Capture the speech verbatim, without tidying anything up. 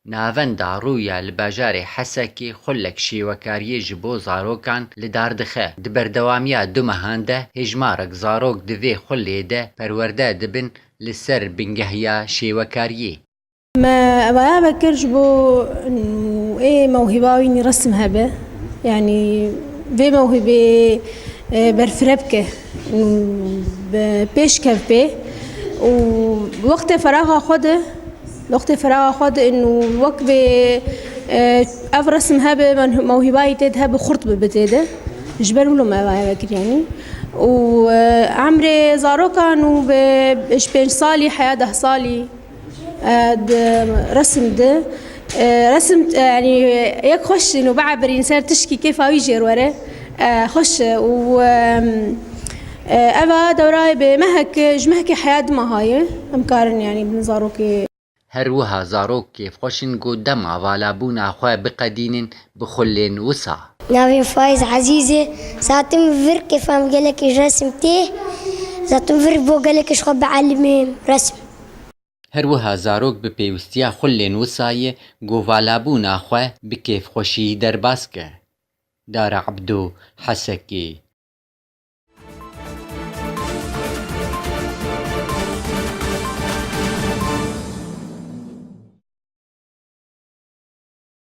Navenda Rûya li bajarê Hesekê xulek şêwekariyê ji bo zarokan li dar dixe. Di berdewamiya du mehan de hêjmarek zarok di vê xulê de perwerde dibin li ser bingehiya şêwekariyê. Me evaya vekir ji bo ê mewhîba wî resim hebe. Yanî vê mewhîbê, e, berfireh bike, û bi pêş kev pê û wextê feraxa xwe de, wextê feraxa xwe de û wek bê, e, ev resim hebe, men-, mewhîbayî tê de hebe, xurt bibe tê de. Ji ber wilo me evaya vekir yanî. Û, e, emrê zarokan û bi ji pênc salî heya deh salî, e, di resim di, e, resim, e, yanî yek xweş in û biebirîn ser tişkî kêfa wî jêr were, e, xweş e û, e, e, eva dewra bi mehek, ji mehekê heya di meha ye. Em karin yanî bin zarokê. Her wiha zarok kêfxweş in ku dema valabûna xwe biqedînin bi xulên wisa. Navê Faiz Ezîz e. Zaten vir kêfa min gelekî ji resim tê. Zaten vir bo gelekî ji xwe bielimêm resim. Her wiha zarok bi pêwistiya xulên wisa ye ku valabûna xwe bi kêfxweşî derbas ke. Dara Ebdo, Hesekê,